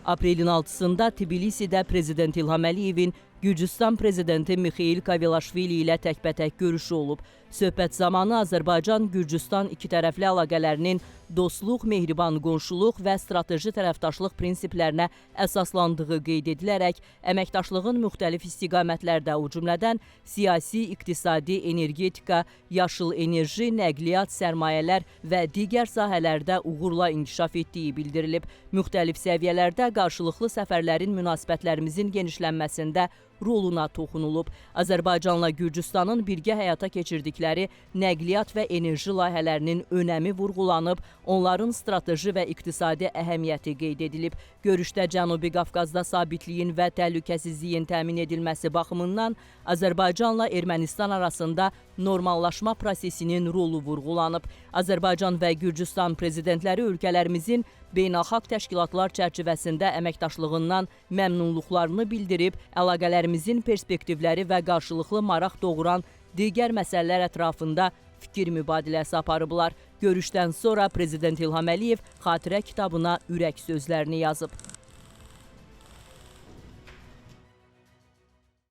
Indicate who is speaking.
Speaker 1: Aprelin 6-sında Tbilisidə Prezident İlham Əliyevin Gürcüstan prezidenti Mixail Kavelaşvili ilə təkbətək görüşü olub. Söhbət zamanı Azərbaycan-Gürcüstan ikitərəfli əlaqələrinin dostluq, mehriban qonşuluq və strateji tərəfdaşlıq prinsiplərinə əsaslandığı qeyd edilərək, əməkdaşlığın müxtəlif istiqamətlərdə, o cümlədən siyasi, iqtisadi, energetika, yaşıl enerji, nəqliyyat, sərmayələr və digər sahələrdə uğurla inkişaf etdiyi bildirilib. Müxtəlif səviyyələrdə qarşılıqlı səfərlərin münasibətlərimizin genişlənməsində roluna toxunulub. Azərbaycanla Gürcüstanın birgə həyata keçirdikləri nəqliyyat və enerji layihələrinin önəmi vurğulanıb, onların strateji və iqtisadi əhəmiyyəti qeyd edilib. Görüşdə Cənubi Qafqazda sabitliyin və təhlükəsizliyin təmin edilməsi baxımından Azərbaycanla Ermənistan arasında normallaşma prosesinin rolu vurğulanıb. Azərbaycan və Gürcüstan prezidentləri ölkələrimizin beynəlxalq təşkilatlar çərçivəsində əməkdaşlığından məmnunluqlarını bildirib, əlaqələrimizin perspektivləri və qarşılıqlı maraq doğuran digər məsələlər ətrafında fikir mübadiləsi aparıblar. Görüşdən sonra Prezident İlham Əliyev xatirə kitabına ürək sözlərini yazıb.